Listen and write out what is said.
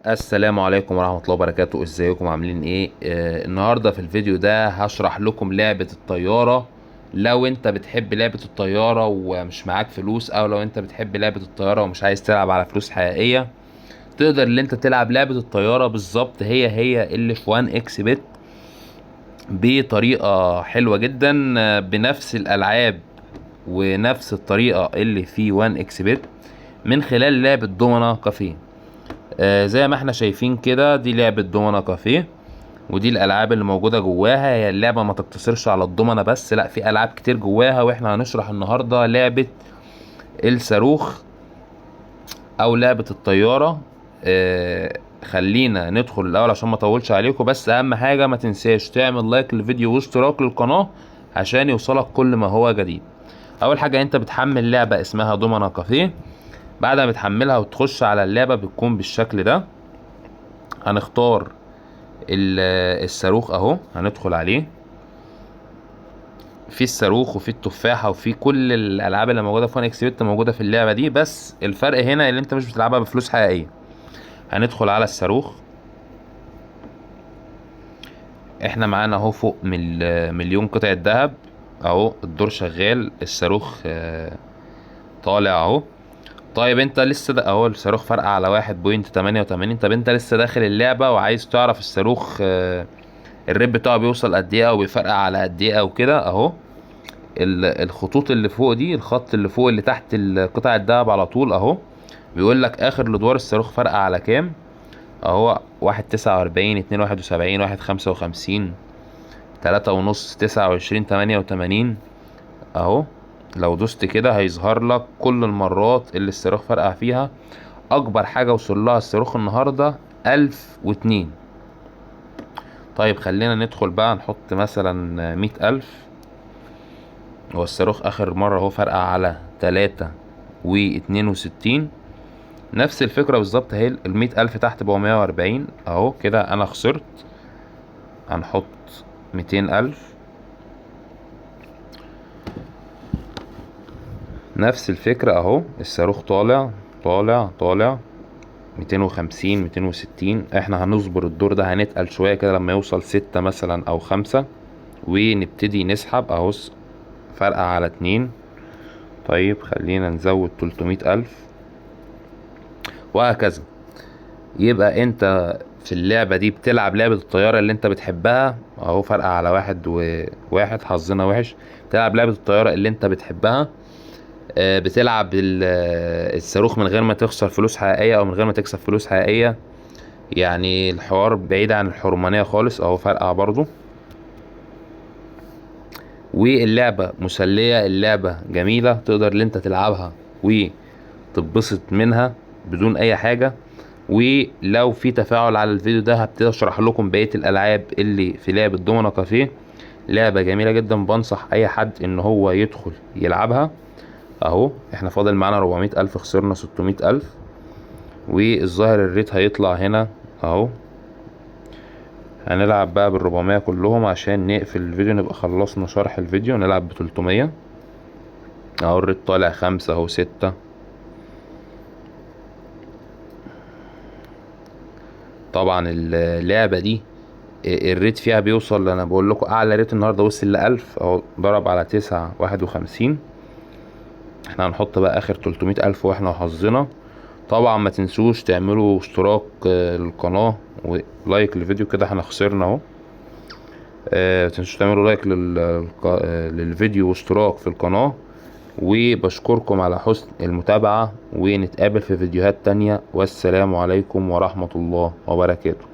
السلام عليكم ورحمة الله وبركاته. ازيكم عاملين ايه؟ النهاردة في الفيديو ده هشرح لكم لعبة الطيارة. لو انت بتحب لعبة الطيارة ومش معاك فلوس، او لو انت بتحب لعبة الطيارة ومش عايز تلعب على فلوس حقيقية، تقدر ان انت تلعب لعبة الطيارة بالظبط هي هي اللي في 1 اكس بت بطريقة حلوة جدا، بنفس الالعاب ونفس الطريقة اللي في 1 اكس بت من خلال لعبة دومنا كافيه. زي ما احنا شايفين كده دي لعبة دومنا كافيه، ودي الالعاب اللي موجودة جواها. هي اللعبة ما تقتصرش على الدومنة بس، لا في العاب كتير جواها، واحنا هنشرح النهاردة لعبة الصاروخ او لعبة الطيارة. خلينا ندخل الاول عشان ما اطولش عليكم، بس اهم حاجة ما تنساش تعمل لايك للفيديو واشتراك للقناة عشان يوصلك كل ما هو جديد. اول حاجة انت بتحمل لعبة اسمها دومنا كافيه. بعد ما بتحملها وتخش على اللعبة بتكون بالشكل ده. هنختار الصاروخ اهو، هندخل عليه. في الصاروخ وفي التفاحة وفي كل الالعاب اللي موجودة في 1 اكس بت موجودة في اللعبة دي، بس الفرق هنا اللي انت مش بتلعبها بفلوس حقيقية. هندخل على الصاروخ. احنا معانا اهو فوق مليون قطعة ذهب اهو، الدور شغال، الصاروخ، طالع اهو. طيب انت لسه ده اهو الصاروخ فرقع على 1.88. طب انت لسه داخل اللعبة وعايز تعرف الصاروخ، الريت بتاعه بيوصل قد ايه او بيفرقع على قد ايه او كده، اهو الخطوط اللي فوق دي، الخط اللي فوق اللي تحت قطع الذهب على طول اهو، بيقول لك اخر الادوار الصاروخ فرقع على كام اهو، واحد تسعة واربعين، اتنين واحد وسبعين، واحد خمسة وخمسين، تلاتة ونص، تسعة وعشرين، تمانية وتمانين اهو. لو دوست كده هيظهر لك كل المرات اللي الصاروخ فرقع فيها. اكبر حاجة وصل لها الصاروخ النهاردة 1002. طيب خلينا ندخل بقى نحط مثلا 100,000. هو الصاروخ اخر مرة اهو فرقع على 3.62، نفس الفكرة بالظبط اهي، المية ألف تحت بقوا مية وأربعين اهو. كده انا خسرت. هنحط 200,000، نفس الفكرة اهو، الصاروخ طالع طالع طالع، 250، 260. احنا هنصبر الدور ده، هنتقل شوية كده لما يوصل 6 مثلا او 5 ونبتدي نسحب اهو، فرقة على 2. طيب خلينا نزود 300,000 وهكذا. يبقى انت في اللعبة دي بتلعب لعبة الطيارة اللي انت بتحبها اهو، فرقة على 1 و1، حظنا وحش. بتلعب لعبة الطيارة اللي انت بتحبها، بتلعب الصاروخ من غير ما تخسر فلوس حقيقية او من غير ما تكسب فلوس حقيقية، يعني الحوار بعيد عن الحرمانية خالص اهو، فرقع برضو. واللعبة مسلية، اللعبة جميلة، تقدر ان انت تلعبها وتتبسط منها بدون اي حاجة. ولو في تفاعل على الفيديو ده هبتدي اشرح لكم بقية الالعاب اللي في لعبة دومنا كافيه. لعبة جميلة جدا، بنصح اي حد ان هو يدخل يلعبها اهو. احنا فاضل معانا 400,000، خسرنا 600,000، والظاهر الريت هيطلع هنا اهو. هنلعب بقى بالربعمية كلهم عشان نقفل الفيديو، نبقى خلصنا شرح الفيديو. نلعب بتلتمية اهو، الريت طالع 5 اهو، 6. طبعا اللعبة دي الريت فيها بيوصل، انا بقول لكم اعلى ريت النهارده وصل لألف اهو، ضرب على 9.51. احنا هنحط بقى اخر 300,000 واحنا وحظنا. طبعا ما تنسوش تعملوا اشتراك للقناة ولايك للفيديو، كده احنا خسرنا اهو. ما تنسوش تعملوا لايك للفيديو واشتراك في القناة، وبشكركم على حسن المتابعة، ونتقابل في فيديوهات تانية. والسلام عليكم ورحمة الله وبركاته.